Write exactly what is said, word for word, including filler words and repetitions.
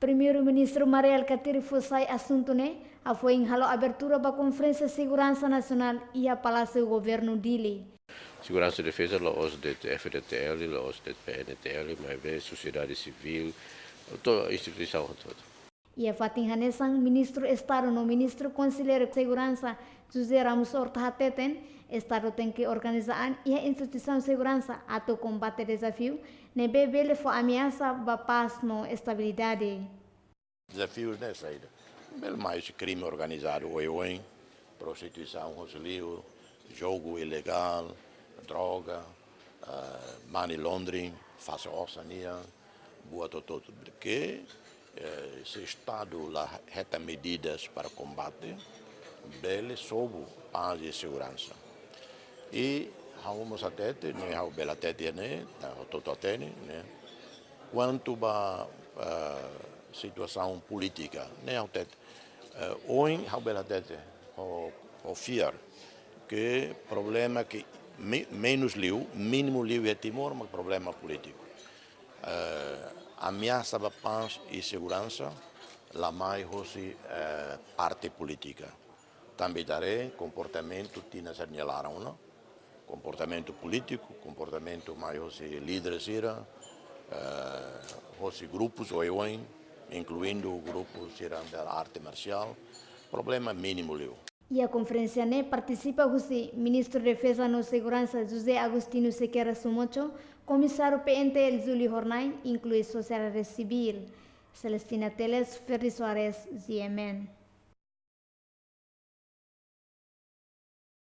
Primeiru-Ministru Mari Alkatiri fó sai asuntu ne'e, hafoin halo abertura ba Konferénsia Seguransa Nasionál iha Palásiu Governu Dili. Seguransa Defeza la'ós de'it F-FDTL, la'ós de'it P N T L, maibé sosiedade sivíl, toda instituisaun hotu-hotu. Iha fatin hanesan, Ministru Estadu no Ministru Konselleiru Seguransa, José Ramos Horta hateten, Estadu tenke organiza an iha instituisaun seguransa atu kombate dezafiu ne'ebé bele fó ameasa ba pás no estabilidade. Dezafiu ne'e saida? Bele mai husi krime organizadu oioin, prostituisaun hosi liur, jogu ilegál, droga, eh, money laundering, fase osan nian, buat hotu-hotu ke, eh, se Estadu la hetan medidas para kombate, bele sobu pás i seguransa. I ha'u mós hatete, ne'e ha'u bele hatete ne'e, ita hotu-hotu hatene, ne'e. Kuantu ba, eh, situasaun polítika, ne'e ha'u hatete, eh, ohin ha'u bele hatete, ho, ho fiar, ke problema ke me-, menus liu, mínimu liu iha Timor, mak problema polítiku. Eh, ameasa ba pás i seguransa, la mai hosi, eh, parte polítika. Tanba ita haree komportamentu tinan sira nia laran ona, komportamentu polítiku, komportamentu mai hosi líder sira, eh, hosi grupus oioin, inkluindu grupu sira da arte marsiál, problema mínimu liu. Iha konferénsia ne'e partisipa husi Ministru Defeza no Seguransa José Agostinho Sequeira Somocho, Komisáriu P N T L Júlio Hornai, inklui sosiedade sivíl. Celestina Teles, Ferdi Soares, G M N.